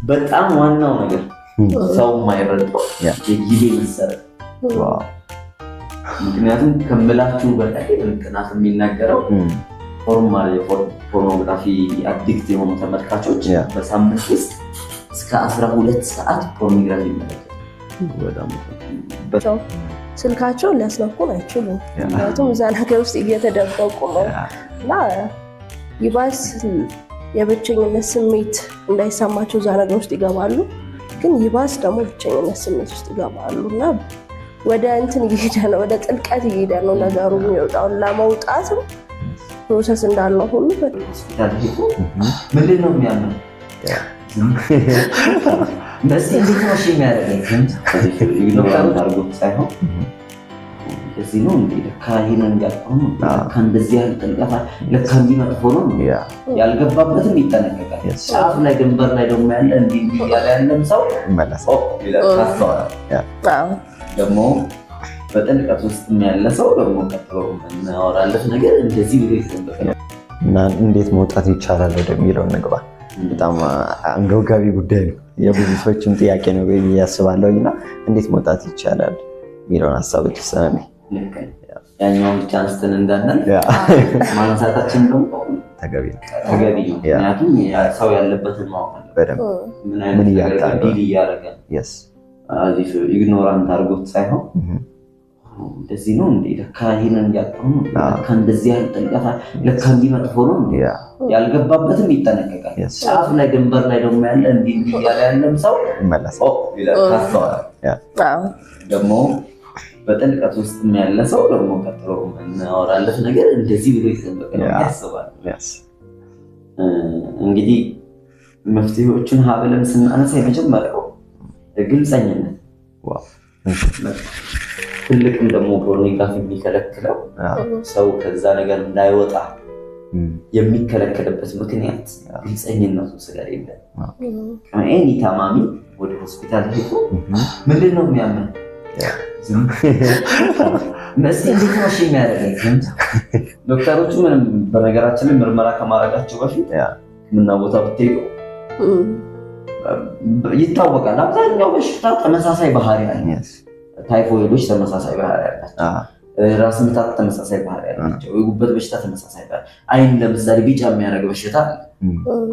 በጣም ዋናው ነገር ሰው የማይረዳው የጊዜ መሰረት። ምክንያቱም ከምላችሁ በላይ ጥናት የሚናገረው formal የ pornography addict የሆኑ ተመልካቾች በሳምንት ውስጥ እስከ 12 ሰዓት ፖርኖግራፊ ይመለከታሉ። ስልካቸውን ሊያስነኩን አይችሉም። ምክንያቱም እዛ ነገር ውስጥ እየተደበቁ ነው እና ይባስ የብቸኝነት ስሜት እንዳይሰማቸው እዛ ነገር ውስጥ ይገባሉ። ግን ይባስ ደግሞ ብቸኝነት ስሜት ውስጥ ይገባሉ እና ወደ እንትን እየሄደ ነው፣ ወደ ጥልቀት እየሄደ ነው ነገሩ። የሚወጣውን ለመውጣትም process እንዳለው ሁሉ ሆስፒታል ሄዶ ምንድን ነው የሚያምነው? በዚህ እንዴት ነው እሺ የሚያደርገኝ? Ignore አድርጎት ሳይሆን እንደዚህ ነው እንዴ፣ ለካ ይሄንን እያልኩ ነው፣ ለካ እንደዚህ ያህል ጥልቀት፣ ለካ እንዲህ መጥፎ ነው። ያልገባበትም ይጠነቀቃል። ጫፍ ላይ ድንበር ላይ ደግሞ ያለ እንዲህ እንዲህ እያለ ያለም ሰው ካስተዋል ደግሞ በጥልቀት ውስጥ ያለ ሰው ደግሞ ቀጥሎ የምናወራለት ነገር እንደዚህ ብሎ የተጠበቀ ነው። እና እንዴት መውጣት ይቻላል ወደሚለው እንግባ። በጣም አንገብጋቢ ጉዳይ ነው፣ የብዙ ሰዎችም ጥያቄ ነው ብዬ አስባለሁ። እና እንዴት መውጣት ይቻላል የሚለውን ሀሳብ የተወሰነ ያኛውን ብቻ አንስተን እንዳናል ማንሳታችን ደግሞ ተገቢ ነው ተገቢ ነው። ምክንያቱም ሰው ያለበትን ማወቅ አለበት። ምን አይነት ነገር deal እያደረገ ignorant አድርጎት ሳይሆን እንደዚህ ነው እንዴ፣ ለካ ይሄንን እያጣሁ ነው፣ ለካ እንደዚህ ያህል ጥልቀት፣ ለካ እንዲህ መጥፎ ነው። ያልገባበትም ይጠነቀቃል። ጫፍ ላይ ድንበር ላይ ደግሞ ያለ እንዲህ እንዲህ እያለ ያለም ሰው ካስተዋል ደግሞ በጥልቀት ውስጥ ያለ ሰው ደግሞ ቀጥሎ የምናወራለት ነገር እንደዚህ ብሎ የተጠበቀ ነው ያስባል። እንግዲህ መፍትሄዎቹን ሀብለን ስናነሳ የመጀመሪያው ግልፀኝነት፣ ትልቅም ደግሞ ፖርኖግራፊ የሚከለክለው ሰው ከዛ ነገር እንዳይወጣ የሚከለከልበት ምክንያት ግልፀኝነቱ ስለሌለ፣ any ታማሚ ወደ ሆስፒታል ሄዶ ምንድን ነው የሚያምን እነዚህ እንዴት ነው እሺ የሚያደርገኝ? ዶክተሮቹ ምንም በነገራችን ላይ ምርመራ ከማድረጋቸው በፊት ሕክምና ቦታ ብትሄዱ ይታወቃል። አብዛኛው በሽታ ተመሳሳይ ባህሪ አለ። ታይፎይዶች ተመሳሳይ ባህሪ አላቸው። ራስ ምታት ተመሳሳይ ባህሪ አላቸው። የጉበት በሽታ ተመሳሳይ ባህሪ፣ አይን ለምሳሌ ቢጫ የሚያደርግ በሽታ አለ፣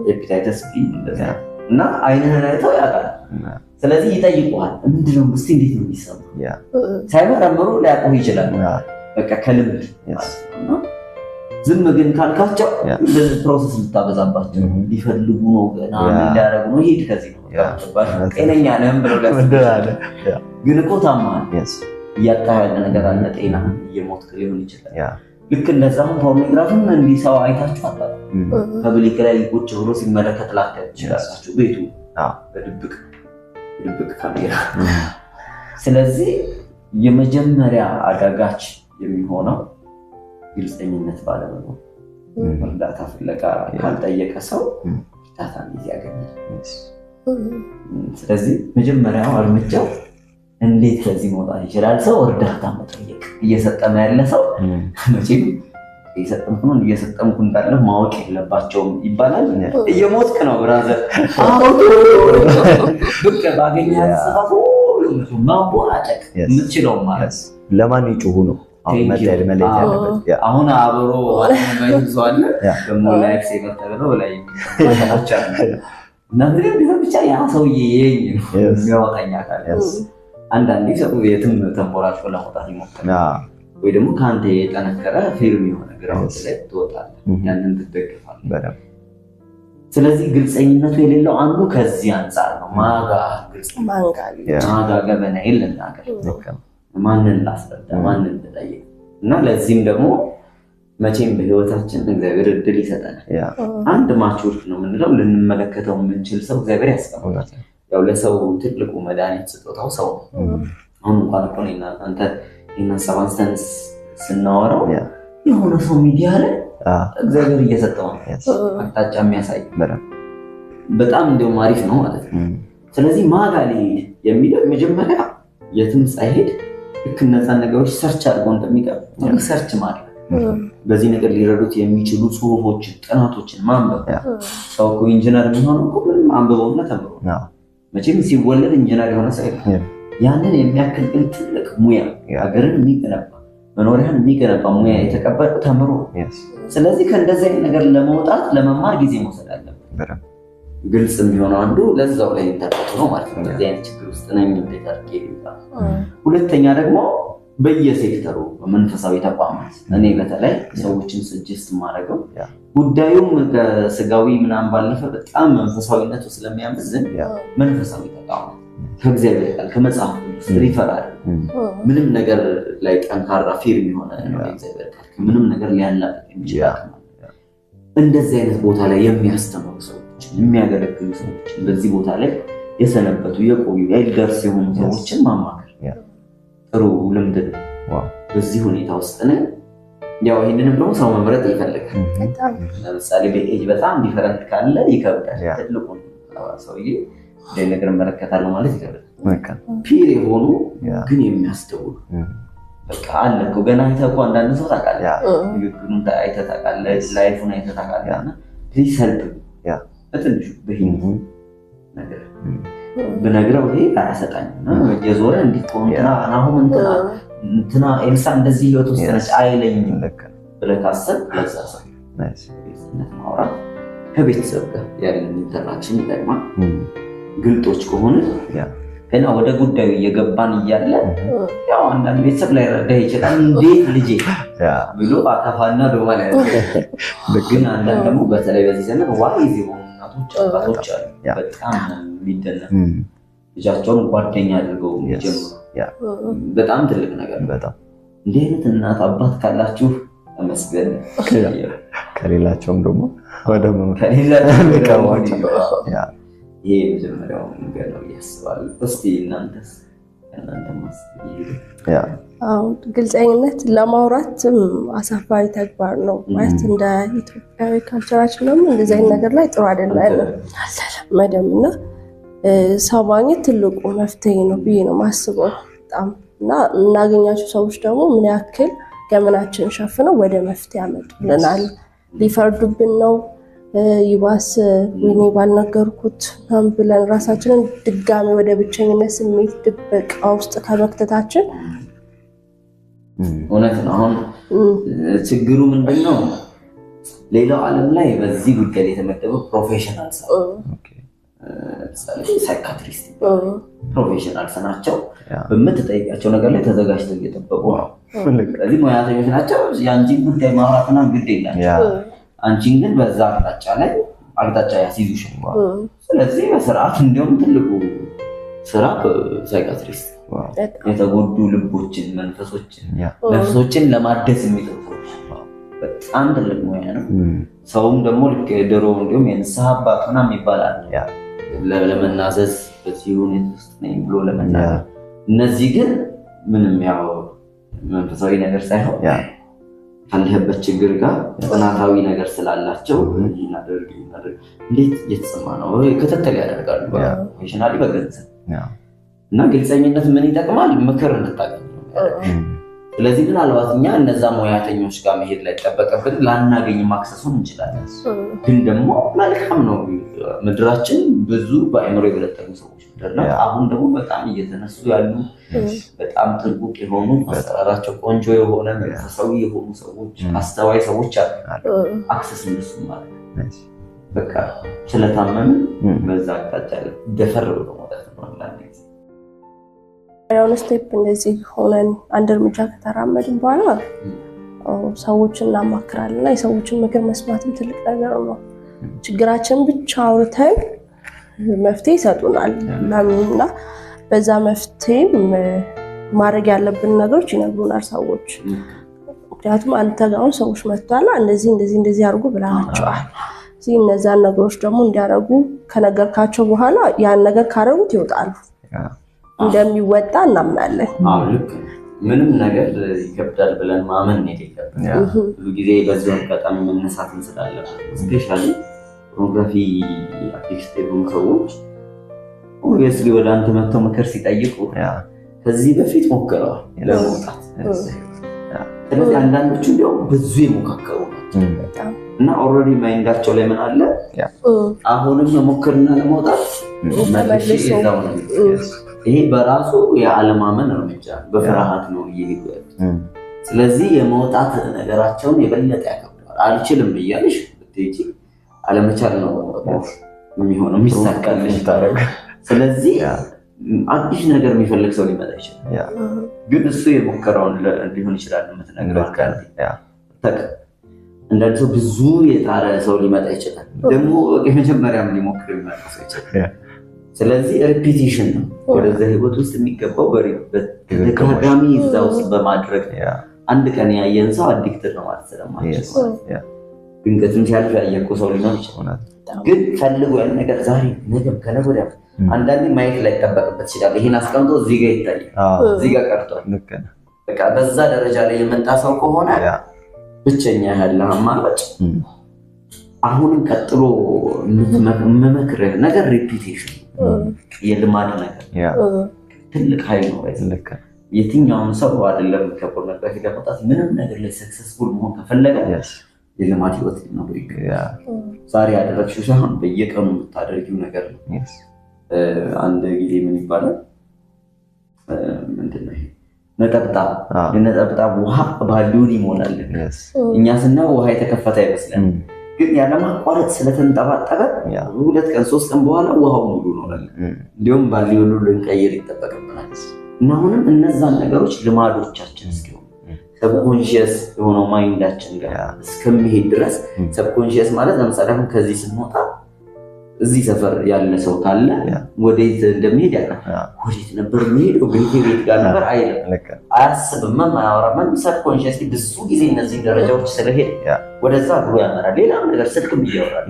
hepatitis B እንደዛ እና አይንህን አይተው ያውቃል። ስለዚህ ይጠይቁሃል። ምንድነው እስኪ እንዴት ነው የሚሰማው? ሳይመረምሩ ሊያውቁህ ይችላል። በቃ ከልምድ። ዝም ግን ካልካቸው process ልታበዛባቸው ሊፈልጉ ነው፣ ገና ምን ሊያደርጉ ነው፣ ሂድ ከዚህ ነው ጤነኛ ነህም ብለው ሊያስቡ፣ ግን እኮ ታመሃል፣ እያጣህ ያለ ነገር አለ፣ ጤና እየሞትክ ሊሆን ይችላል። ልክ እንደዛም ፖርኖግራፊም እንዲህ ሰው አይታችሁ አታውቅም። Public ላይ ቁጭ ብሎ ሲመለከት ላታዩ ትችላላችሁ፣ ቤቱ በድብቅ ድብቅ ካሜራ። ስለዚህ የመጀመሪያ አዳጋች የሚሆነው ግልፀኝነት ባለመኖር፣ እርዳታ ፍለጋ ካልጠየቀ ሰው እርዳታ እንዴት ያገኛል? ስለዚህ መጀመሪያው እርምጃው እንዴት ከዚህ መውጣት ይችላል ሰው? እርዳታ መጠየቅ። እየሰጠመ ያለ ሰው መቼም እየሰጠምኩ ነው እየሰጠምኩ እንዳለ ማወቅ የለባቸውም ይባላል። እየሞትክ ነው brother። ብቅ ባገኘህ ስፋት ማንቦራጨቅ የምትችለው ማለት ለማን ይጩሁ ነው መለየት ያለበት። አሁን አብሮ ሰው አለ ደግሞ life saver ተብለው ላይ እና ምንም ቢሆን ብቻ ያ ሰውዬ የኝ ነው የሚያወጣኝ አካል። አንዳንዴ ሰው የትም ተንቦራጭቆ ለመውጣት ይሞክራል፣ ወይ ደግሞ ከአንተ የጠነከረ firm የሆነ ground ላይ ትወጣለህ፣ ያንን ትደግፋለህ። ስለዚህ ግልፀኝነቱ የሌለው አንዱ ከዚህ አንጻር ነው። ማጋ ማጋ ገበናዬን ልናገር፣ ማንን ላስረዳ፣ ማንን ልጠይቅ? እና ለዚህም ደግሞ መቼም በህይወታችን እግዚአብሔር እድል ይሰጠናል። አንድ mature ነው የምንለው ልንመለከተው የምንችል ሰው እግዚአብሔር ያስቀምጣል። ያው ለሰው ትልቁ መድኃኒት ስጦታው ሰው ነው። አሁን እንኳን እኮ አንተ ይህን ሀሳብ አንስተን ስናወራው የሆነ ሰው ሚዲያ ላይ እግዚአብሔር እየሰጠው ነው አቅጣጫ የሚያሳይ፣ በጣም እንዲያውም አሪፍ ነው ማለት ነው። ስለዚህ ማጋ ሊሄድ የሚለው መጀመሪያ የትም ሳይሄድ ልክ እነዛን ነገሮች search አድርጎ እንደሚቀር search ማድረግ፣ በዚህ ነገር ሊረዱት የሚችሉ ጽሁፎችን፣ ጥናቶችን ማንበብ። ሰው እኮ ኢንጂነር የሚሆነው እኮ ምንም አንብበውና ተምሮ መቼም ሲወለድ ኢንጂነር የሆነ ሰው የለም። ያንን የሚያክል ግን ትልቅ ሙያ ሀገርን የሚገነባ መኖሪያን የሚገነባ ሙያ የተቀበለው ተምሮ። ስለዚህ ከእንደዚህ አይነት ነገር ለመውጣት ለመማር ጊዜ መውሰድ አለበት። ግልጽ የሚሆነው አንዱ ለዛው ላይ ኢንተርኔት ነው ማለት ነው። እንደዚህ አይነት ችግር ውስጥ ነኝ እንዴት አድርጌ ልውጣ? ሁለተኛ ደግሞ በየሴክተሩ በመንፈሳዊ ተቋማት እኔ በተለይ ሰዎችን suggest የማደርገው ጉዳዩም ከስጋዊ ምናምን ባለፈ በጣም መንፈሳዊነቱ ስለሚያመዝን መንፈሳዊ ተቋማት ከእግዚአብሔር ቃል ከመጽሐፍ ቅዱስ refer ምንም ነገር ላይ ጠንካራ firm የሆነ ነው የእግዚአብሔር ቃል ምንም ነገር ሊያላቅቅ የሚችል እንደዚህ አይነት ቦታ ላይ የሚያስተምሩ ሰዎች የሚያገለግሉ ሰዎች በዚህ ቦታ ላይ የሰነበቱ የቆዩ elders የሆኑ ሰዎችን ማማከር ጥሩ ልምድ ነው። በዚህ ሁኔታ ውስጥ ነን። ያው ይሄንንም ደግሞ ሰው መምረጥ ይፈልጋል። ለምሳሌ በኤጅ በጣም different ካለ ይከብዳል። ትልቁን ሰውዬ ነገር እመለከታለሁ ማለት ይከብዳል። peer የሆኑ ግን የሚያስተውሉ በቃ አለ እኮ ገና አይተህ እኮ አንዳንድ ሰው ታውቃለህ፣ ንግግሩን አይተህ ታውቃለህ፣ life ኡን አይተህ ታውቃለህ። እና please help በትንሹ በሂንት ነገር ብነግረው ይሄ አያሰጣኝም። እየዞረ እንዲህ እኮ እንትና ናሆም እንትና ኤልሳ እንደዚህ ህይወት ውስጥ ነች አይለኝም ብለህ ካሰብክ ለዛ ሰው ግልጽነት ማውራት ከቤተሰብ ጋር ያለን interaction ይጠቅማል። ግልጦች ከሆነ ገና ወደ ጉዳዩ እየገባን እያለ ያው አንዳንድ ቤተሰብ ላይረዳ ይችላል። እንዴት ልጄ ብሎ አካፋና ዶማ ላይ ግን አንዳንድ ደግሞ በተለይ በዚህ ዘመን wise የሆኑ እናቶች አባቶች አሉ። በጣም የሚደነቁ ልጃቸውን ጓደኛ አድርገው የሚጀምሩ በጣም ትልቅ ነገር ነው። እንዲህ አይነት እናት አባት ካላችሁ ተመስገን። ከሌላቸውም ደግሞ ወደ ይሄ የመጀመሪያው መንገድ ነው እያስባለሁ። እስቲ እናንተስ? ግልፀኝነት ለማውራትም አሳፋሪ ተግባር ነው ማለት እንደ ኢትዮጵያዊ culture ኣችን ደግሞ እንደዚህ አይነት ነገር ላይ ጥሩ አይደለም አልተለመደም እና ሰው ማግኘት ትልቁ መፍትሄ ነው ብዬ ነው የማስበው በጣም እና የምናገኛቸው ሰዎች ደግሞ ምን ያክል ገመናችንን ሸፍነው ወደ መፍትሄ ያመጡልናል። ሊፈርዱብን ነው ይባስ ወይኔ ባልነገርኩት ምናምን ብለን ራሳችንን ድጋሚ ወደ ብቸኝነት ስሜት ድበቃ ውስጥ ከመክተታችን እውነት ነው። አሁን ችግሩ ምንድን ነው? ሌላው ዓለም ላይ በዚህ ጉዳይ ላይ የተመደበው professional ሰው ለምሳሌ psychiatrist professionals ናቸው። በምትጠይቃቸው ነገር ላይ ተዘጋጅተው እየጠበቁ ነው። ስለዚህ ሙያተኞች ናቸው። የአንቺን ጉዳይ ማውራትና ግድ የላቸው። አንቺን ግን በዛ አቅጣጫ ላይ አቅጣጫ ያስይዙሻል። ስለዚህ በስርዓት እንዲሁም ትልቁ ስራ psychiatrist የተጎዱ ልቦችን፣ መንፈሶችን፣ ነፍሶችን ለማደስ የሚጥሩ ሰዎች በጣም ትልቅ ሙያ ነው። ሰውም ደግሞ ልክ ድሮ እንዲሁም የንስሐ አባት ምናምን ይባላል ለመናዘዝ በዚህ ሁኔታ ውስጥ ነኝ ብሎ ለመናገር። እነዚህ ግን ምንም ያው መንፈሳዊ ነገር ሳይሆን ካለህበት ችግር ጋር ጥናታዊ ነገር ስላላቸው እናደርግ እንዴት እየተሰማ ነው ክትትል ያደርጋሉ professionally በገንዘብ እና ግልፀኝነት ምን ይጠቅማል? ምክር እንድታገኝ ነው። ስለዚህ ምናልባት እኛ እነዛ ሙያተኞች ጋር መሄድ ላይ ጠበቀብን ላናገኝ access ኡን እንችላለን። ግን ደግሞ መልካም ነው። ምድራችን ብዙ በአእምሮ የበለጠጉ ሰዎች ምድር ነው። አሁን ደግሞ በጣም እየተነሱ ያሉ በጣም ጥንቁቅ የሆኑ አሰራራቸው ቆንጆ የሆነ መንፈሳዊ የሆኑ ሰዎች፣ አስተዋይ ሰዎች አሉ። access እነሱ ማለት በቃ ስለታመምን በዛ አቅጣጫ ደፈር ብሎ መውጣት ነው። አንዳንድ ጊዜ የሆነ step እንደዚህ ሆነን አንድ እርምጃ ከተራመድን በኋላ ሰዎችን እናማክራለን እና የሰዎችን ምክር መስማትም ትልቅ ነገር ነው። ችግራችን ብቻ አውርተን መፍትሄ ይሰጡናል እና በዛ መፍትሄም ማድረግ ያለብን ነገሮች ይነግሩናል ሰዎች። ምክንያቱም አንተ ጋር አሁን ሰዎች መጥተዋል፣ እንደዚህ እንደዚህ እንደዚህ አድርጉ ብለሃቸዋል። እዚህ እነዛን ነገሮች ደግሞ እንዲያደርጉ ከነገርካቸው በኋላ ያን ነገር ካደረጉት ይወጣሉ፣ እንደሚወጣ እናምናለን። አዎ ልክ ምንም ነገር ይከብዳል ብለን ማመን ነው ይከብዳል። ብዙ ጊዜ በዚህ አጋጣሚ መነሳት ስላለበት especially pornography addict የሆኑ ሰዎች obviously ወደ አንተ መጥተው ምክር ሲጠይቁ ከዚህ በፊት ሞክረዋል ለመውጣት። ስለዚህ አንዳንዶቹ እንዲያውም ብዙ የሞካከሩ ናቸው። እና already mind ኣቸው ላይ ምን አለ፣ አሁንም መሞከርና ለመውጣት መልሼ እዛው ነው። ይሄ በራሱ የአለማመን እርምጃ፣ በፍርሃት ነው እየሄዱ ያሉት። ስለዚህ የመውጣት ነገራቸውን የበለጠ ያከብደዋል። አልችልም እያልሽ ብትሄጂ አለመቻል ነው የሚሆነው የሚሳካልሽ። ስለዚህ አዲስ ነገር የሚፈልግ ሰው ሊመጣ ይችላል። ግን እሱ የሞከረውን ሊሆን ይችላል የምትነግረው። አንዳንድ ሰው ብዙ የጣረ ሰው ሊመጣ ይችላል። ደግሞ የመጀመሪያም ሊሞክር የሚመጣ ሰው ይችላል። ስለዚህ repetition ነው ወደዛ ህይወት ውስጥ የሚገባው፣ በተደጋጋሚ እዛ ውስጥ በማድረግ። አንድ ቀን ያየን ሰው addicted ነው ማለት ስለማንችል፣ ድንገትም ሲያልፍ ያየ እኮ ሰው ሊኖር ይችላል። ግን ፈልጎ ያን ነገር ዛሬ፣ ነገም፣ ከነገ ወዲያ አንዳንዴ ማየት ላይጠበቅበት ይችላል። ይሄን አስቀምጦ እዚህ ጋር ይታያል፣ እዚህ ጋር ቀርቷል። በቃ በዛ ደረጃ ላይ የመጣ ሰው ከሆነ ብቸኛ ያለ አማራጭ አሁንም ቀጥሎ የምመክርህ ነገር repetition፣ የልማድ ነገር ትልቅ ኃይል ነው። የትኛውም ሰው አይደለም ከፖርኖግራፊ ለመውጣት፣ ምንም ነገር ላይ successful መሆን ከፈለገ የልማድ ህይወት ሊኖረው ይገባል። ዛሬ ያደረግሽው ሳይሆን በየቀኑ የምታደርጊው ነገር ነው። አንድ ጊዜ ምን ይባላል፣ ምንድን ነው ይሄ ነጠብጣብ፣ የነጠብጣብ ውሃ ባልዲውን ይሞላል። እኛ ስናየው ውሃ የተከፈተ አይመስለን፣ ግን ያለማቋረጥ ስለተንጠባጠበ 2 ቀን 3 ቀን በኋላ ውሃው ሙሉ ነው። እንዲሁም ባልዲውን ልንቀይር ይጠበቅብናል። እና አሁንም እነዛን ነገሮች ልማዶቻችን እስኪሆኑ፣ subconscious የሆነው mind ኣችን ጋር እስከሚሄድ ድረስ። Subconscious ማለት ለምሳሌ አሁን ከዚህ ስንወጣ እዚህ ሰፈር ያለ ሰው ካለ ወዴት እንደሚሄድ ያውቃል። ወዴት ነበር የሚሄደው? ቤቴ ቤት ጋር ነበር አይልም፣ አያስብምም፣ አያወራምም። Subconscious ብዙ ጊዜ እነዚህን ደረጃዎች ስለሄደ ወደዛ ብሎ ያመራል። ሌላም ነገር ስልክም እያወራል፣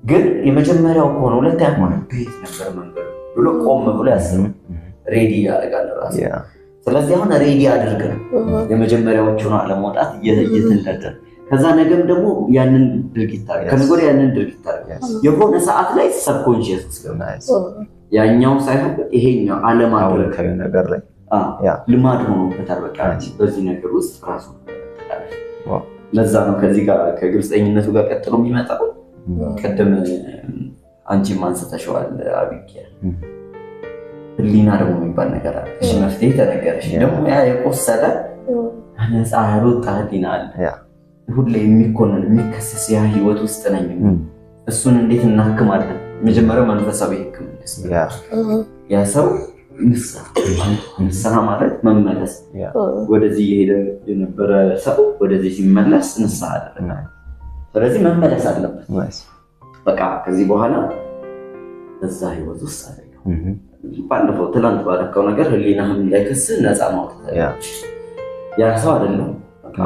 ግን የመጀመሪያው ከሆነ፣ ሁለተኛ ከሆነ ቤት ነበር መንገዱ ብሎ ቆም ብሎ ያስባል። Ready ያደርጋል ራሱ። ስለዚህ አሁን ready አድርግ ነው የመጀመሪያዎቹን ለመውጣት እየተንደርደር፣ ከዛ ነገም ደግሞ ያንን ድርጊት አድርግ፣ ከነገ ወዲያ ያንን ድርጊት አድርግ። የሆነ ሰዓት ላይ subconscious ውስጥ ያኛው ሳይሆን ይሄኛው አለማድረግ ነገር ላይ ልማድ ሆኖበታል። በቃ በዚህ ነገር ውስጥ ራሱ ለዛ ነው ከዚህ ጋር ከግልፀኝነቱ ጋር ቀጥሎ የሚመጣው። ቅድም አንቺም አንስተሽዋል አቢጊያ፣ ህሊና ደግሞ የሚባል ነገር አለ። እሺ መፍትሄ ተነገረሽ፣ ደግሞ ያ የቆሰለ ነፃ ያልወጣ ህሊና አለ። ሁሌ የሚኮንን፣ የሚከሰስ ያ ህይወት ውስጥ ነኝ። እሱን እንዴት እናክማለን? መጀመሪያው መንፈሳዊ ሕክምና፣ ያ ሰው ንስሐ። ንስሐ ማለት መመለስ። ወደዚህ የሄደ የነበረ ሰው ወደዚህ ሲመለስ ንስሐ አደረገ። ስለዚህ መመለስ አለበት። በቃ ከዚህ በኋላ በዛ ህይወት ውስጥ አይደለሁም። ባለፈው ትላንት ባደረከው ነገር ህሊናህም እንዳይከስህ ነፃ ማውጣት። ያ ሰው አይደለም፣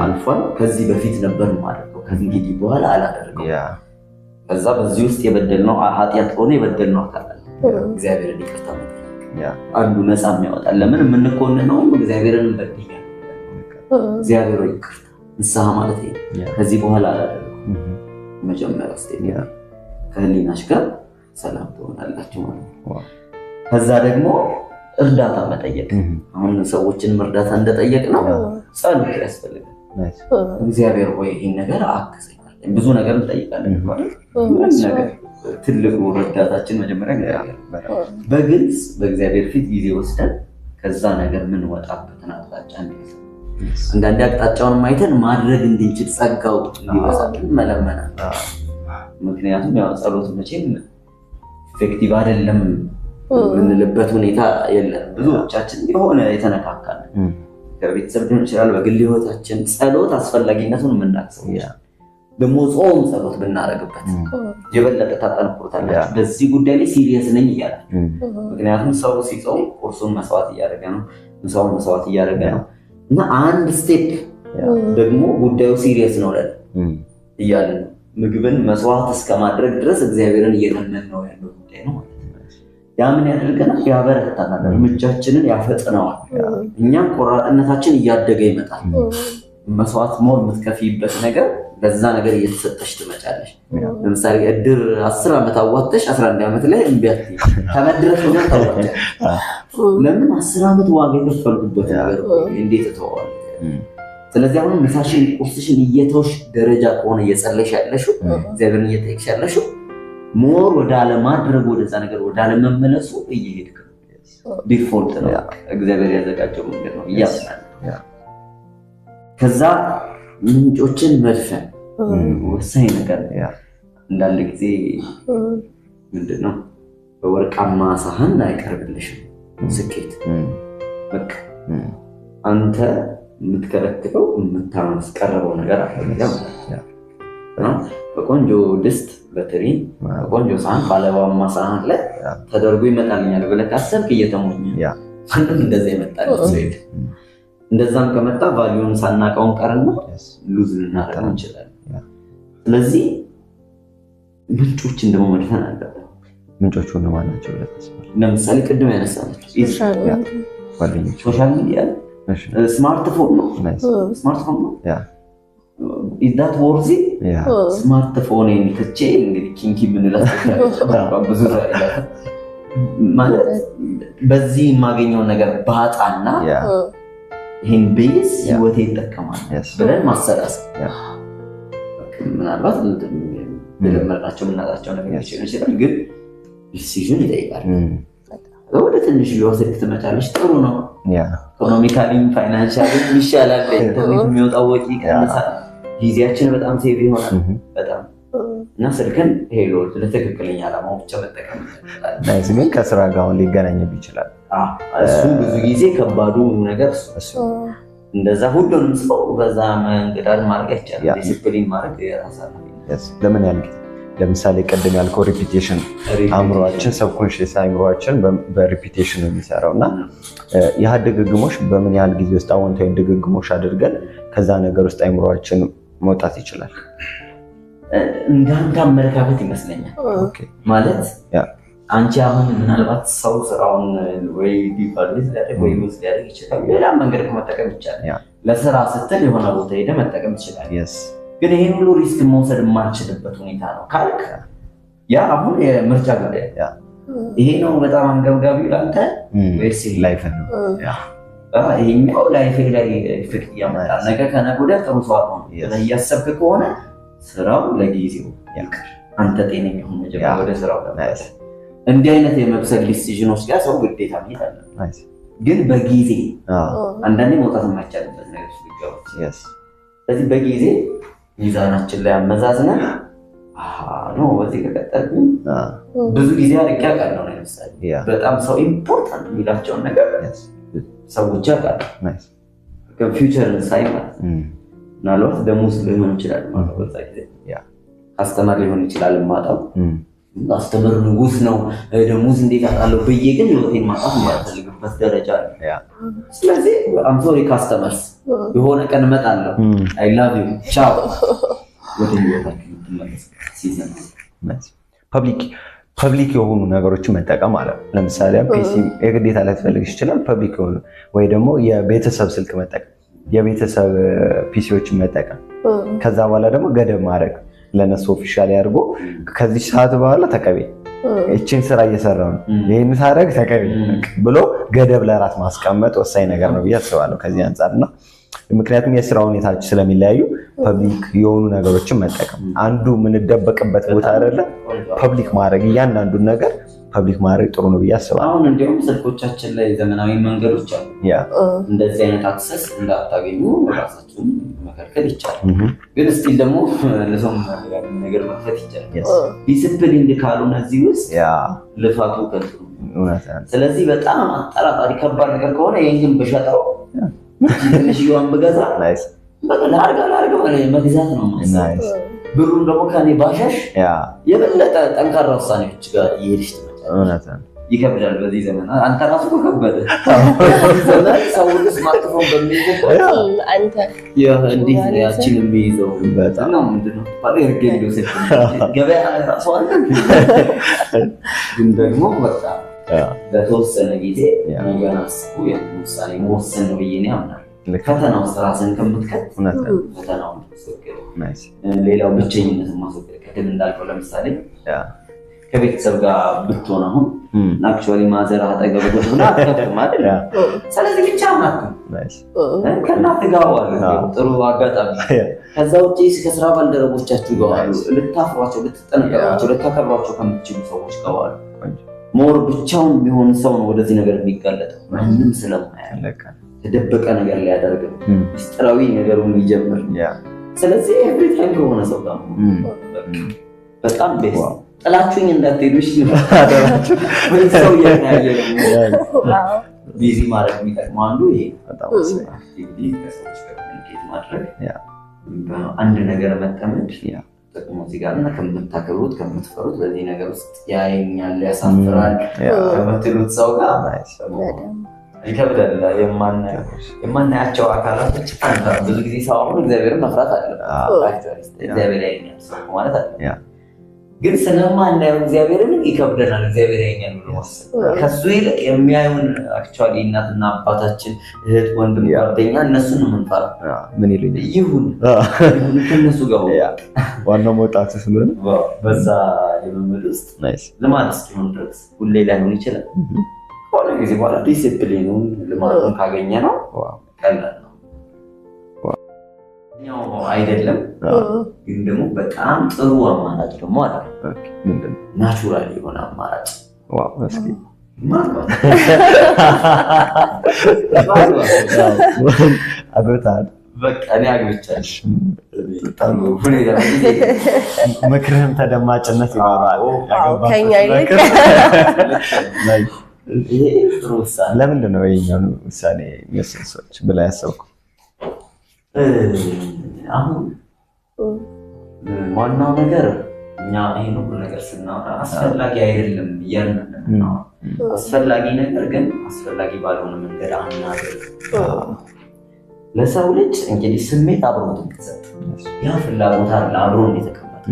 አልፏል። ከዚህ በፊት ነበር የማደርገው፣ ከእንግዲህ በኋላ አላደርገው። ከዛ በዚህ ውስጥ የበደልነው ኃጢአት ከሆነ የበደልነው አካል አለ፣ እግዚአብሔርን ይቅርታ መጠየቅ አንዱ ነፃ የሚያወጣል። ለምን የምንኮንነውም እግዚአብሔርን በድያለሁ፣ እግዚአብሔር ይቅርታ፣ ንስሐ ማለት ይሄ፣ ከዚህ በኋላ አላደርገው። መጀመሪያ step ከህሊናሽ ጋር ሰላም ትሆናላችሁ ማለት ነው። ከዛ ደግሞ እርዳታ መጠየቅ። አሁን ሰዎችንም እርዳታ እንደጠየቅ ነው፣ ጸሎት ያስፈልጋል። እግዚአብሔር ወይ ይህን ነገር አግዘኝ። ብዙ ነገር እንጠይቃለን። ምንም ነገር ትልቁ ረዳታችን መጀመሪያ እግዚአብሔር። በግልጽ በእግዚአብሔር ፊት ጊዜ ወስደን ከዛ ነገር የምንወጣበትን አቅጣጫ እንዲያሳይ፣ አንዳንዴ አቅጣጫውን አይተን ማድረግ እንድንችል ጸጋው እንዲበዛልን መለመናል። ምክንያቱም ያው ጸሎት መቼም effective አይደለም የምንልበት ሁኔታ የለም። ብዙዎቻችን የሆነ የተነካካል ከቤተሰብ ሊሆን ይችላል፣ በግል ህይወታችን ጸሎት አስፈላጊነቱን የምናውቅ ሰዎች ደግሞ ጾም ጸሎት ብናደርግበት የበለጠ ታጠነክሩታላችሁ። በዚህ ጉዳይ ላይ serious ነኝ እያለ፣ ምክንያቱም ሰው ሲጾም ቁርሱን መስዋዕት እያደረገ ነው፣ ምሳውን መስዋዕት እያደረገ ነው እና አንድ step ደግሞ ጉዳዩ serious ነው ለ እያለ ነው። ምግብን መስዋዕት እስከማድረግ ድረስ እግዚአብሔርን እየለመን ነው ያለው ጉዳይ ነው ማለት ነው። ያ ምን ያደርገናል? ያበረታናል፣ እርምጃችንን ያፈጥነዋል። እኛም ቆራጥነታችን እያደገ ይመጣል። መስዋዕት more የምትከፍይበት ነገር ለዛ ነገር እየተሰጠሽ ትመጫለሽ። ለምሳሌ እድር 10 ዓመት አዋጥተሽ 11 ዓመት ላይ እምቢ አትይም። ተመድረሽ ሆነ ታዋጫለሽ። ለምን 10 ዓመት ዋጋ የከፈልኩበት ነገር እንዴት እተወዋለሁ? ስለዚህ አሁን ምሳሽን ቁርስሽን እየተውሽ ደረጃ ከሆነ እየጸለሽ ያለሽው፣ እግዚአብሔርን እየጠየቅሽ ያለሽው፣ more ወደ አለማድረግ፣ ወደዛ ነገር ወደ አለመመለሱ እየሄድክ ነው። Default ነው፣ እግዚአብሔር ያዘጋጀው መንገድ ነው እያምናል። ከዛ ምንጮችን መድፈን ወሳኝ ነገር ነው። አንዳንድ ጊዜ ምንድን ነው፣ በወርቃማ ሳህን አይቀርብልሽም ስኬት። በቃ አንተ የምትከለክለው የምታስቀርበው ነገር አለ። በቆንጆ ድስት፣ በትሪ፣ በቆንጆ ሳህን፣ ባለባማ ሳህን ላይ ተደርጎ ይመጣልኛል ብለህ ካሰብክ እየተሞኘ፣ ማንም እንደዛ ይመጣል ሰው የለም። እንደዛም ከመጣ value ን ሳናውቀውን ቀርና lose ልናደርገው እንችላለን። ስለዚህ ምንጮችን ደግሞ መድፈን አለብን። ምንጮቹ እነማን ናቸው ብለህ ታስባለህ? ለምሳሌ ቅድም ያነሳናቸው ጓደኞች፣ social media፣ ስማርትፎን ነው። ስማርትፎን ነው። Is that worthy? Smartphone ትቼ እንግዲህ ኪንኪ የምንላት ብዙ ማለት በዚህ የማገኘውን ነገር ባጣና ይህን base ህይወቴ ይጠቀማል ብለን ማሰላሰል፣ ምናልባት የለመድናቸው የምናጣቸው ነገሮች ሊሆን ይችላል፣ ግን decision ይጠይቃል። ወደ ትንሽ ስልክ ትመጫለች፣ ጥሩ ነው። Economically ም financially ም ይሻላል። ኢንተርኔት የሚወጣው ወጪ ይቀንሳል። ጊዜያችን በጣም save ይሆናል በጣም። እና ስልክን ሄሎ ለትክክለኛ ዓላማው ብቻ መጠቀም። Nice። ግን ከስራ ጋር አሁን ሊገናኝብ ይችላል። እሱ ብዙ ጊዜ ከባዱ ነገር እሱ። እንደዛ ሁሉንም ሰው በዛ መንገድ ማድረግ አይቻልም። ዲሲፕሊን ማድረግ የራስ ለምን ያህል ጊዜ? ለምሳሌ ቅድም ያልከው repetition፣ አእምሯችን፣ subconscious አእምሯችን በ repetition ነው የሚሰራው። እና ያህ ድግግሞሽ በምን ያህል ጊዜ ውስጥ አዎንታዊ ድግግሞሽ አድርገን ከዛ ነገር ውስጥ አእምሯችን መውጣት ይችላል? እንዳንተ አመለካከት ይመስለኛል። ማለት አንቺ አሁን ምናልባት ሰው ስራውን ወይ devaluate ሊያደርግ ወይ lose ሊያደርግ ይችላል። ሌላ መንገድ መጠቀም ይቻላል። ለስራ ስትል የሆነ ቦታ ሄደህ መጠቀም ትችላለህ። ግን ይሄን ሁሉ risk መውሰድ የማልችልበት ሁኔታ ነው ካልክ ያ አሁን የምርጫ ጉዳይ፣ ይሄ ነው በጣም አንገብጋቢው ለአንተ ወይስ life ነው? ይሄኛው life ኤ ላይ effect እያመጣ ነገ ከነገ ወዲያ ጥሩ ሰው አልሆንም ብለህ እያሰብክ ከሆነ ስራው ለጊዜው ይቅር፣ አንተ ጤነኛ ሁን መጀመሪያ፣ ወደ ስራው። እንዲህ አይነት የመብሰል decision ኦች ጋር ሰው ግዴታ መሄድ አለበት። ግን በጊዜ አንዳንዴ መውጣት የማይቻልበት ነገር ሊገባ፣ ስለዚህ በጊዜ ሚዛናችን ላይ አመዛዝነን no በዚህ ከቀጠልኩኝ፣ ብዙ ጊዜ አርቄ አውቃለሁ። ለምሳሌ በጣም ሰው important የሚላቸውን ነገር ሰዎች ያውቃሉ። Future ን ሳይ ማለት ነው። ምናልባት ደሞዝ ሊሆን ይችላል ማለት በዛ ጊዜ customer ሊሆን ይችላል የማጣው። Customer ንጉስ ነው፣ ደሞዝ እንዴት አጣለሁ ብዬ ግን ህይወቴን ማጣት የማልፈልግበት ደረጃ አለ። ስለዚህ I'm sorry customers፣ የሆነ ቀን እመጣለሁ፣ I love you፣ ቻው፣ ወደ ህይወታችሁ የምትመለስ season። Public የሆኑ ነገሮችን መጠቀም አለ። ለምሳሌ PC የግዴታ ላትፈልግሽ ይችላል። Public የሆኑ ወይ ደግሞ የቤተሰብ ስልክ መጠቀም፣ የቤተሰብ PC ዎችን መጠቀም፣ ከዛ በኋላ ደግሞ ገደብ ማድረግ፣ ለነሱ officially አድርጎ ከዚህ ሰዓት በኋላ ተቀቤ፣ ይችን ስራ እየሰራው ነው፣ ይህን ሳደርግ ተቀቤ ብሎ ገደብ ለራስ ማስቀመጥ ወሳኝ ነገር ነው ብዬ አስባለሁ ከዚህ አንጻር። እና ምክንያቱም የስራ ሁኔታዎች ስለሚለያዩ public የሆኑ ነገሮችን መጠቀም፣ አንዱ የምንደበቅበት ቦታ አይደለ፣ public ማድረግ፣ እያንዳንዱን ነገር public ማድረግ ጥሩ ነው ብዬ አስባለሁ። አሁን እንዲሁም ስልኮቻችን ላይ ዘመናዊ መንገዶች አሉ። እንደዚህ አይነት access እንዳታገኙ ራሳችሁን መከልከል ይቻላል። ግን still ደግሞ ለሰው ነገር መክፈት ይቻላል። ዲስፕሊን ካልሆነ እዚህ ውስጥ ልፋቱ ከንቱ ነው። ስለዚህ በጣም አጠራጣሪ ከባድ ነገር ከሆነ ይህን ግን ብሸጠው፣ ትንሽዬዋን ብገዛ፣ በቃ ላርጋ ላርጋ መግዛት ነው የማስበው። ብሩን ደግሞ ከኔ ባሸሽ የበለጠ ጠንካራ ውሳኔዎች ጋር እየሄድሽ ትመጫለሽ። ይከብዳል። በዚህ ዘመን አንተ ራሱ እኮ ከበደ። በዚህ ዘመን ሰው ሁሉ ስማርትፎን በሚይዝበት አንተ እንዴት ነው ያችን የሚይዘው? ነው ምንድን ነው የምትባለው? የእርጌንዶ ስልክ ገበያ ላይ ራሱ አለ። ግን ደግሞ በቃ ለተወሰነ ጊዜ ነገን አስቦ ያንን ውሳኔ መወሰን ነው ብዬ እኔ አምናለሁ። ፈተና ውስጥ ራስን ከምትከት ፈተናውን ማስወገድ፣ ሌላው ብቸኝነትን ማስወገድ። ቅድም እንዳልከው ለምሳሌ ከቤተሰብ ጋር ብትሆን አሁን actually mother አጠገብ ቁጭ ብላ አትከፍትም አይደል? ስለዚህ ብቻህን አትሁን። ከእናትህ ጋር ዋሉ፣ ጥሩ አጋጣሚ። ከዛ ውጭ ከስራ ባልደረቦቻችሁ ጋር ዋሉ። ልታፍሯቸው፣ ልትጠነቀቋቸው፣ ልታከብሯቸው ከምትችሉ ሰዎች ጋር ዋሉ። More ብቻውን የሚሆን ሰው ነው ወደዚህ ነገር የሚጋለጠው፣ ማንም ስለማያውቅ ተደበቀ ነገር ሊያደርግ ምስጢራዊ ነገሩን ሊጀምር። ስለዚህ every time ከሆነ ሰው ጋር በጣም best። ጥላችሁኝ እንዳትሄዱ እሺ። ሰው እየተያየ ነው busy ማድረግ የሚጠቅመው አንዱ ይሄ actively ከሰዎች ጋር communicate ማድረግ፣ አንድ ነገር መጠመድ ጥቅሙ እዚህ ጋር እና ከምታከብሩት፣ ከምትፈሩት፣ በዚህ ነገር ውስጥ ያየኛል፣ ያሳፍራል ከምትሉት ሰው ጋር ይከብዳል። የማናያቸው አካላቶች አንፈራም። ብዙ ጊዜ ሰው አሁን እግዚአብሔርን መፍራት አለ፣ እግዚአብሔር ያየኛል ሰው ማለት አለ። ግን ስለማናየው እግዚአብሔርን ይከብደናል። እግዚአብሔር ያየኛል ብሎ ማሰብ፣ ከሱ ይልቅ የሚያዩን actually እናትና አባታችን፣ እህት፣ ወንድም፣ ጓደኛ፣ እነሱን ነው የምንፈራው። ምን ይሉኛል? ይሁን ይሁን፣ ከእነሱ ጋር ዋናው መውጣቱ ስለሆነ። በዛ ልምምድ ውስጥ ልማድ እስኪሆን ድረስ፣ ሁሌ ላይሆን ይችላል። ከሆነ ጊዜ በኋላ ዲሲፕሊኑን ልማዱን ካገኘ ነው ቀላል ነው አይደለም። ግን ደግሞ በጣም ጥሩ አማራጭ ደግሞ አለ። Natural የሆነ አማራጭ ማግባት። አግብተሃል? በቃ እኔ አግብቻለሁ። ምክርህም ተደማጭነት ይኖራል። ከኛ ይልቅ። ይሄ ጥሩ ውሳኔ። ለምንድን ነው ይኸኛውን ውሳኔ የሚወስኑ ሰዎች ብላ ያሰብኩ? አሁን ዋናው ነገር እኛ ይሄን ሁሉ ነገር ስናወራ አስፈላጊ አይደለም እያልን ነው። አስፈላጊ ነገር ግን አስፈላጊ ባልሆነ መንገድ አናድርግ። ለሰው ልጅ እንግዲህ ስሜት አብሮት የሚሰጥ ያ ፍላጎት አለ፣ አብሮ የተቀመጠ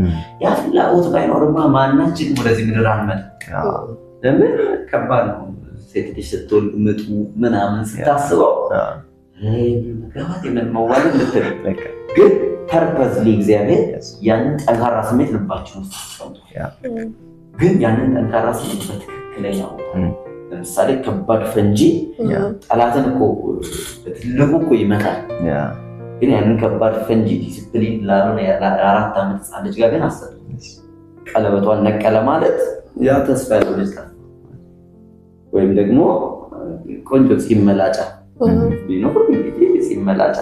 ያ ፍላጎት ባይኖርማ ማናችንም ወደዚህ ምድር አንመጣም። ለምን ከባድ ነው። ሴት ልጅ ስትወልድ ምጡ ምናምን ስታስበው መግባት የምን መዋለድ ልትል፣ ግን purposely እግዚአብሔር ያንን ጠንካራ ስሜት ልባችን ውስጥ አስቀምጧል። ግን ያንን ጠንካራ ስሜት በትክክለኛ ቦታ፣ ለምሳሌ ከባድ ፈንጂ ጠላትን እኮ በትልቁ እኮ ይመታል። ግን ያንን ከባድ ፈንጂ ዲሲፕሊን ላልሆነ የ4 ዓመት ህፃን ልጅ ጋር ግን አሰጡ። ቀለበቷን ነቀለ ማለት ያ ተስፋ ያለው ልጅ ጠፋ። ወይም ደግሞ ቆንጆ ፂም መላጫ ቢኖር እንግዲህ ፂም መላጫ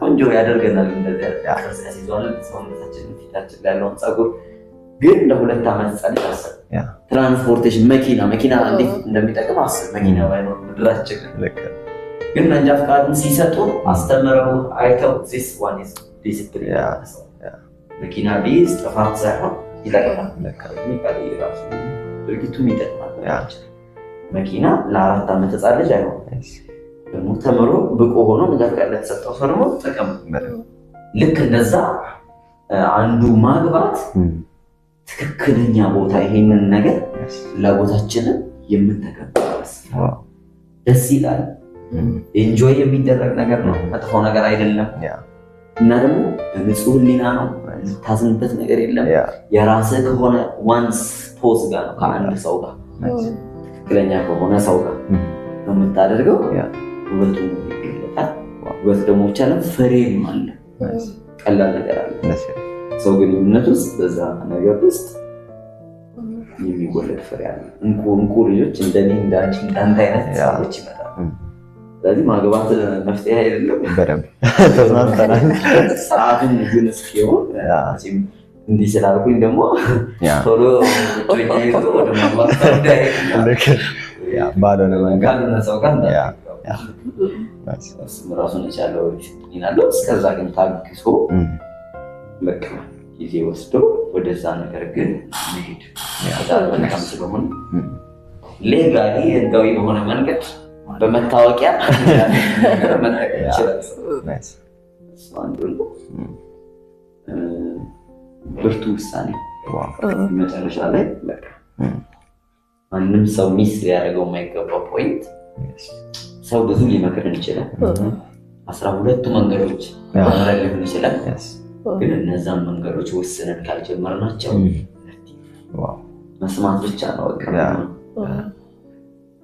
ቆንጆ ያደርገናል። እንደዚያ ቅርጽ ያስይዘዋል ሰውነታችንን፣ ፊታችን ላይ ያለውን ፀጉር። ግን ለ2 ዓመት ህፃን ልጅ አሰብ። Transportation መኪና እንዴት እንደሚጠቅም አስብ። መኪና ባይኖር ምድራችን፣ ግን መንጃ ፈቃዱን ሲሰጡ አስተምረው አይተው this one is discipline። መኪና ቢይዝ ጥፋት ሳይሆን ይጠቅማል። ራሱ ድርጊቱም ይጠቅማል። መኪና ለ4 ዓመት ህፃን ልጅ አይሆንም። ደግሞ ተምሮ ብቁ ሆኖ መንጃ ፈቃድ ለተሰጠው ሰው ደግሞ ጥቅም። ልክ እንደዛ አንዱ ማግባት ትክክለኛ ቦታ ይሄንን ነገር ፍላጎታችንን የምንተገብርበት ደስ ይላል። Enjoy የሚደረግ ነገር ነው፣ መጥፎ ነገር አይደለም። እና ደግሞ በንጹህ ሕሊና ነው፣ የምታዝንበት ነገር የለም። የራስህ ከሆነ one spouse ጋር ነው፣ ከአንድ ሰው ጋር፣ ትክክለኛ ከሆነ ሰው ጋር ነው የምታደርገው። ውበቱ ይገለጣል። ውበት ደግሞ ብቻ ለም ፍሬም አለ። ቀላል ነገር አለ። ሰው ግንኙነት ውስጥ በዛ ነገር ውስጥ የሚወለድ ፍሬ አለ። እንቁ እንቁ ልጆች እንደኔ፣ እንዳንቺ፣ እንዳንተ አይነት ሰዎች ይመጣሉ። ስለዚህ ማግባት መፍትሄ አይደለም። በደንብ ተስማምተናል። ሰዓቱን ግን እስኪሆን እንዲህ ስላልኩኝ ደግሞ ቶሎ እጮኛ ይዞ ወደ ማግባት ባልሆነ መንገድ ካልሆነ ሰው ጋር እሱም ራሱን የቻለው ዲሲፕሊን አለው። እስከዛ ግን ታግሶ በቃ ጊዜ ወስዶ ወደዛ ነገር ግን መሄድ መልካም ስለሆነ legally ህጋዊ በሆነ መንገድ በመታወቂያ መጠቀም ይችላል። እሱ አንዱ ነው። ብርቱ ውሳኔ መጨረሻ ላይ በቃ ማንም ሰው miss ሊያደርገው የማይገባው point፣ ሰው ብዙ ሊመክርን ይችላል። 12ቱ መንገዶች መምረጥ ሊሆን ይችላል። ግን እነዛን መንገዶች ወስነን ካልጀመርናቸው መስማት ብቻ ነው በቃ።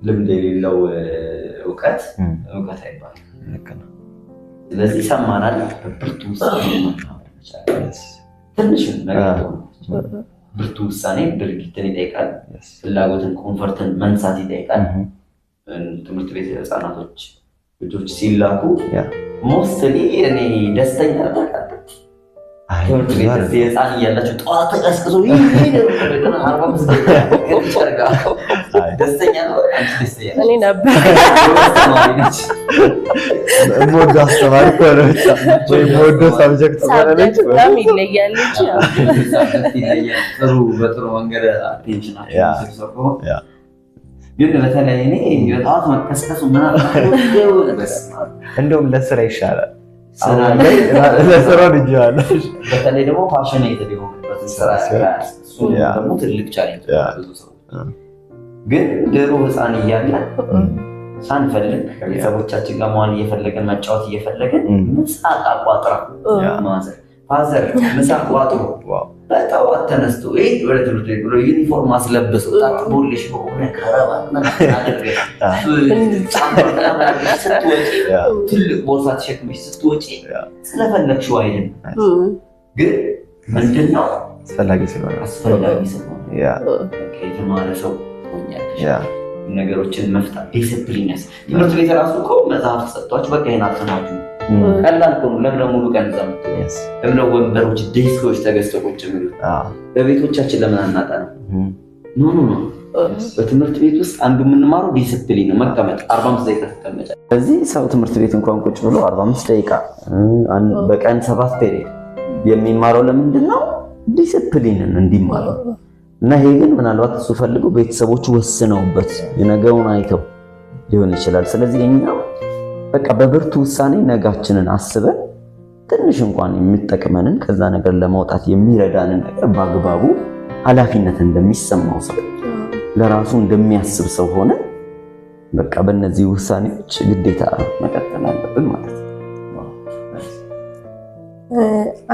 ልምድ የሌለው እውቀት እውቀት አይባልም። ስለዚህ ሰማናል፣ ብርቱ ውሳኔ ትንሽ ነገር ብርቱ ውሳኔ ድርጊትን ይጠይቃል። ፍላጎትን comfort ን መንሳት ይጠይቃል። ትምህርት ቤት ህፃናቶች ልጆች ሲላኩ mostly እኔ ደስተኛ ትምህርት ቤት ህፃን እያላችሁ ጠዋት ተቀስቅሶ ደስተኛ ነው። እኔ ነበር የምወደው አስተማሪ ከሆነ ብቻ ወይ የምወደው subject ከሆነ በጣም ይለያል እንጂ ጥሩ በጥሩ መንገድ attention ኣቸው ግን በተለይ እኔ በጠዋት መቀስቀሱ ምናምን እንደውም ለስራ ይሻላል። ለስራ ልጅ በተለይ ደግሞ passionate የሆንበትን ስራ እሱ ደግሞ ትልቅ challenge ብዙ ሰው ግን ድሮ ህፃን እያለ ሳንፈልግ ከቤተሰቦቻችን ጋር መዋል እየፈለግን መጫወት እየፈለግን ምሳ ቋጥራ mother father ምሳ ቋጥሮ በጠዋት ተነስቶ ይሄ ወደ ትምህርት ቤት ብሎ ዩኒፎርም አስለብሶ ታጥቦልሽ በሆነ ከረባት አድርገሽ ስትወጪ ትልቅ ቦርሳ ተሸክመሽ ስትወጪ ስለፈለግሽው አይደለም፣ ግን ምንድን ነው አስፈላጊ ስለሆነ የተማረ ሰው ትሆኛለሽ። ነገሮችን መፍታት ዲስፕሊን ትምህርት ቤት ራሱ እኮ መጽሐፍ ተሰጥቷችሁ በቃ ይሄን አጥናችሁ ቀላል እኮ ነው። ለምን ሙሉ ቀን እዛ የምትውለው? ለምን ወንበሮች desk ኦች ተገዝተው ቁጭ የሚሉት? በቤቶቻችን ለምን አናጠናም? No no no። በትምህርት ቤት ውስጥ አንዱ የምንማረው ዲስፕሊን ነው። መቀመጥ 45 ደቂቃ ትቀመጫለሽ። ስለዚህ ሰው ትምህርት ቤት እንኳን ቁጭ ብሎ 45 ደቂቃ በቀን 7 period የሚማረው ለምንድን ነው? ዲስፕሊንን እንዲማረው እና ይሄ ግን ምናልባት እሱ ፈልጎ ቤተሰቦቹ ወስነውበት የነገውን አይተው ሊሆን ይችላል። ስለዚህ እኛ በቃ በብርቱ ውሳኔ ነጋችንን አስበን ትንሽ እንኳን የሚጠቅመንን ከዛ ነገር ለማውጣት የሚረዳንን ነገር በአግባቡ ኃላፊነት እንደሚሰማው ሰው ለራሱ እንደሚያስብ ሰው ሆነ በቃ በእነዚህ ውሳኔዎች ግዴታ መቀጠል አለብን ማለት ነው።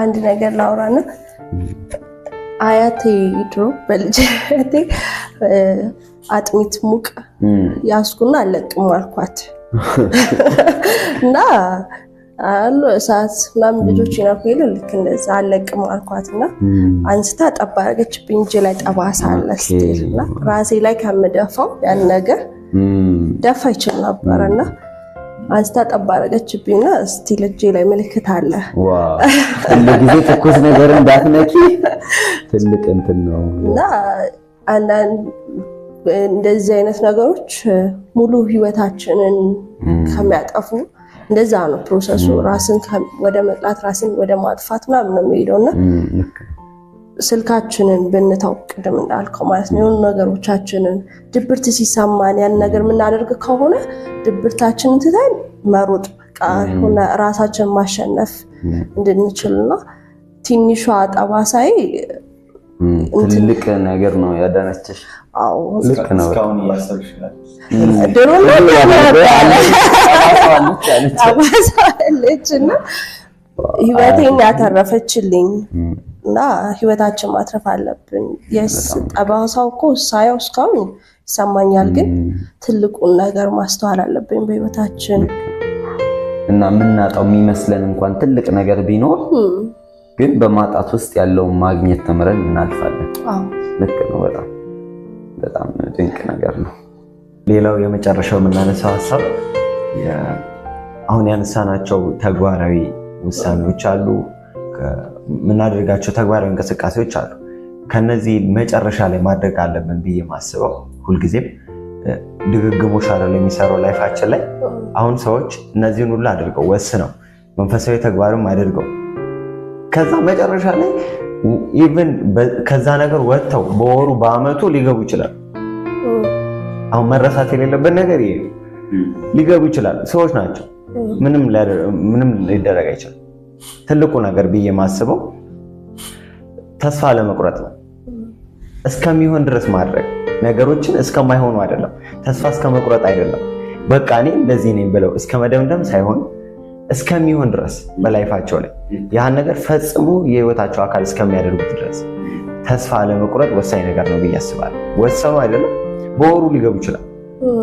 አንድ ነገር ላውራና አያቴ ድሮ በልጅነቴ አጥሚት ሙቅ ያስኩና አለቅም አልኳት እና አሉ እሳት ምናምን ልጆች ይናኩ ልክ እንደዛ አለቅም አልኳትና አንስታ ጠባ አደረገችብኝ። እጄ ላይ ጠባሳ አለ still እና ራሴ ላይ ከምደፋው ያን ነገር ደፋ ይችል ነበርና አንስታ ጠባ አደረገችብኝና still እጄ ላይ ምልክት አለ። Wow! ሁሉ ጊዜ ትኩስ ነገር እንዳትነኪ ትልቅ እንትን ነው እና አንዳንድ እንደዚህ አይነት ነገሮች ሙሉ ህይወታችንን ከሚያጠፉ እንደዛ ነው process ኡ። ራስን ወደ መጥላት ራስን ወደ ማጥፋት ምናምን ነው የሚሄደውና ስልካችንን ብንተው ቅድም እንዳልከው ማለት ነው የሆኑ ነገሮቻችንን ድብርት ሲሰማን ያን ነገር የምናደርግ ከሆነ ድብርታችንን ትተን መሮጥ በቃ የሆነ ራሳችንን ማሸነፍ እንድንችልና ትንሿ ጠባሳይ ትልቅ ነገር ነው ያዳነችሽ። አዎ ልክ ነው። እስካሁን እያሰብሽ ነው። ድሮ ጠባሳ አለች እና ህይወቴን ያተረፈችልኝ እና ህይወታችን ማትረፍ አለብን። Yes ጠባሳው እኮ ሳየው እስካሁን ይሰማኛል፣ ግን ትልቁን ነገር ማስተዋል አለብን በህይወታችን እና የምናጣው የሚመስለን እንኳን ትልቅ ነገር ቢኖር ግን በማጣት ውስጥ ያለውን ማግኘት ተምረን እናልፋለን። ልክ ነው። በጣም በጣም ድንቅ ነገር ነው። ሌላው የመጨረሻው የምናነሳው ሀሳብ አሁን ያነሳናቸው ተግባራዊ ውሳኔዎች አሉ፣ የምናደርጋቸው ተግባራዊ እንቅስቃሴዎች አሉ። ከነዚህ መጨረሻ ላይ ማድረግ አለብን ብዬ ማስበው ሁልጊዜም ድግግሞሽ አይደለም የሚሰራው ላይፋችን ላይ። አሁን ሰዎች እነዚህን ሁሉ አድርገው ወስነው መንፈሳዊ ተግባርም አድርገው ከዛ መጨረሻ ላይ even ከዛ ነገር ወጥተው በወሩ በአመቱ ሊገቡ ይችላል። አሁን መረሳት የሌለበት ነገር ይሄ ሊገቡ ይችላል። ሰዎች ናቸው። ምንም ሊደረግ አይችልም። ትልቁ ነገር ብዬ ማስበው ተስፋ ለመቁረጥ ነው። እስከሚሆን ድረስ ማድረግ ነገሮችን እስከማይሆኑ አይደለም፣ ተስፋ እስከመቁረጥ አይደለም። በቃ እኔ እንደዚህ ነኝ ብለው እስከ መደምደም ሳይሆን እስከሚሆን ድረስ በላይፋቸው ላይ ያን ነገር ፈጽሞ የህይወታቸው አካል እስከሚያደርጉት ድረስ ተስፋ አለመቁረጥ ወሳኝ ነገር ነው ብዬ አስባለሁ። ወሰኑ አይደለም በወሩ ሊገቡ ይችላል።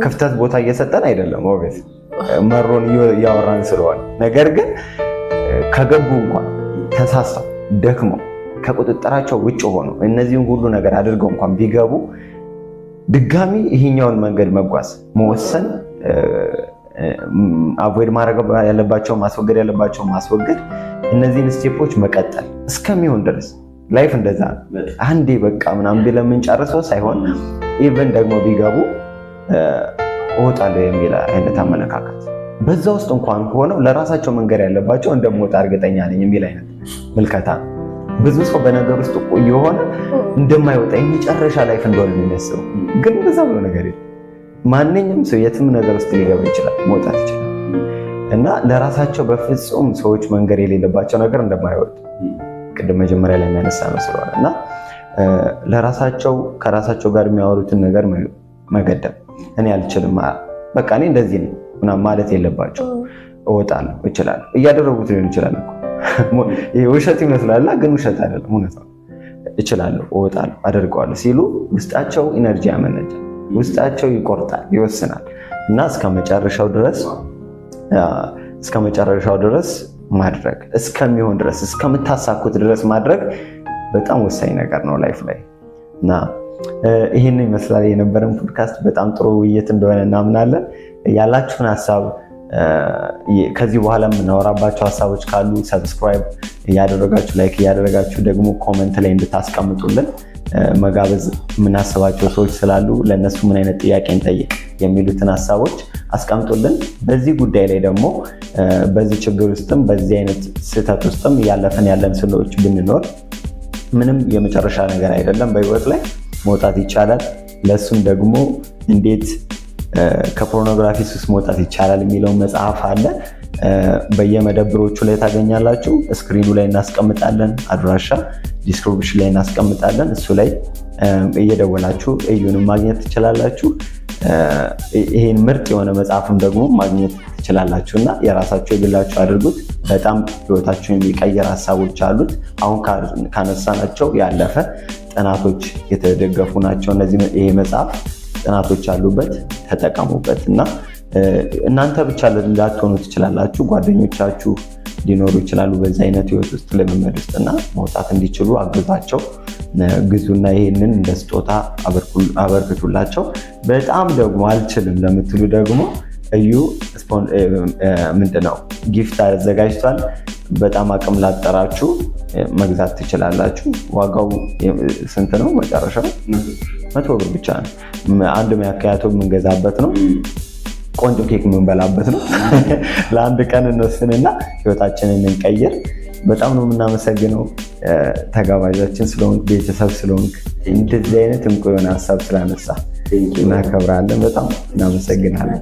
ክፍተት ቦታ እየሰጠን አይደለም፣ obvious መሮን እያወራን ስለሆነ። ነገር ግን ከገቡ እንኳን ተሳስተው ደክመው ከቁጥጥራቸው ውጭ ሆነው እነዚህን ሁሉ ነገር አድርገው እንኳን ቢገቡ ድጋሚ ይሄኛውን መንገድ መጓዝ መወሰን፣ avoid ማድረግ ያለባቸው ማስወገድ ያለባቸው ማስወገድ፣ እነዚህን step ኦች መቀጠል እስከሚሆን ድረስ። Life እንደዛ ነው። አንዴ በቃ ምናምን ብለን የምንጨርሰው ሳይሆን even ደግሞ ቢገቡ እወጣለሁ የሚል አይነት አመለካከት፣ በዛ ውስጥ እንኳን ሆነው ለራሳቸው መንገድ ያለባቸው እንደምወጣ እርግጠኛ ነኝ የሚል አይነት ምልከታ ነው። ብዙ ሰው በነገር ውስጥ የሆነ እንደማይወጣ የመጨረሻ life እንደሆነ የሚመስለው፣ ግን እንደዛ ብሎ ነገር የለም። ማንኛውም ሰው የትም ነገር ውስጥ ሊገባ ይችላል፣ መውጣት ይችላል። እና ለራሳቸው በፍጹም ሰዎች መንገድ የሌለባቸው ነገር እንደማይወጡ ቅድም መጀመሪያ ላይ የሚያነሳ ነው ስለሆነ እና ለራሳቸው ከራሳቸው ጋር የሚያወሩትን ነገር መገደብ፣ እኔ አልችልም፣ በቃ እኔ እንደዚህ ነኝ ምናምን ማለት የለባቸው። እወጣለሁ፣ እችላለሁ፣ እያደረጉት ሊሆን ይችላል እኮ፣ ይሄ ውሸት ይመስላል፣ ግን ውሸት አይደለም፣ እውነት ነው። እችላለሁ፣ እወጣለሁ፣ አደርገዋለሁ ሲሉ ውስጣቸው energy ያመነጫል፣ ውስጣቸው ይቆርጣል፣ ይወስናል እና እስከ መጨረሻው ድረስ ማድረግ፣ እስከሚሆን ድረስ፣ እስከምታሳኩት ድረስ ማድረግ በጣም ወሳኝ ነገር ነው life ላይ። እና ይህን ይመስላል የነበረን ፖድካስት። በጣም ጥሩ ውይይት እንደሆነ እናምናለን። ያላችሁን ሀሳብ፣ ከዚህ በኋላ የምናወራባቸው ሀሳቦች ካሉ subscribe እያደረጋችሁ፣ like እያደረጋችሁ ደግሞ comment ላይ እንድታስቀምጡልን፣ መጋበዝ የምናስባቸው ሰዎች ስላሉ ለእነሱ ምን አይነት ጥያቄ እንጠይቅ የሚሉትን ሀሳቦች አስቀምጡልን። በዚህ ጉዳይ ላይ ደግሞ በዚህ ችግር ውስጥም በዚህ አይነት ስህተት ውስጥም እያለፍን ያለን ሰዎች ብንኖር ምንም የመጨረሻ ነገር አይደለም። በህይወት ላይ መውጣት ይቻላል። ለእሱም ደግሞ እንዴት ከፖርኖግራፊ ሱስ መውጣት ይቻላል የሚለውን መጽሐፍ አለ። በየመደብሮቹ ላይ ታገኛላችሁ። Screen ኑ ላይ እናስቀምጣለን፣ አድራሻ description ላይ እናስቀምጣለን። እሱ ላይ እየደወላችሁ እዩንም ማግኘት ትችላላችሁ። ይሄን ምርጥ የሆነ መጽሐፍም ደግሞ ማግኘት ትችላላችሁ እና የራሳችሁ የግላችሁ አድርጉት። በጣም ህይወታችሁን የሚቀይር ሀሳቦች አሉት። አሁን ካነሳናቸው ያለፈ ጥናቶች የተደገፉ ናቸው። እነዚህ ይሄ መጽሐፍ ጥናቶች አሉበት፣ ተጠቀሙበት እና እናንተ ብቻ ላትሆኑ ትችላላችሁ። ጓደኞቻችሁ ሊኖሩ ይችላሉ በዚህ አይነት ህይወት ውስጥ፣ ልምምድ ውስጥ እና መውጣት እንዲችሉ አግዟቸው። ግዙና ይሄንን እንደ ስጦታ አበርክቱላቸው። በጣም ደግሞ አልችልም ለምትሉ ደግሞ እዩ ምንድነው gift አዘጋጅቷል። በጣም አቅም ላጠራችሁ መግዛት ትችላላችሁ። ዋጋው ስንት ነው? መጨረሻው 100 ብር ብቻ ነው። አንድ ማኪያቶ የምንገዛበት ነው። ቆንጆ ኬክ የምንበላበት ነው። ለአንድ ቀን እንወስንና ህይወታችንን እንቀይር። በጣም ነው የምናመሰግነው ተጋባዣችን ስለሆንክ፣ ቤተሰብ ስለሆንክ፣ እንደዚህ አይነት እንቁ የሆነ ሀሳብ ስላነሳ እናከብራለን። በጣም እናመሰግናለን።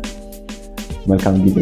መልካም ጊዜ።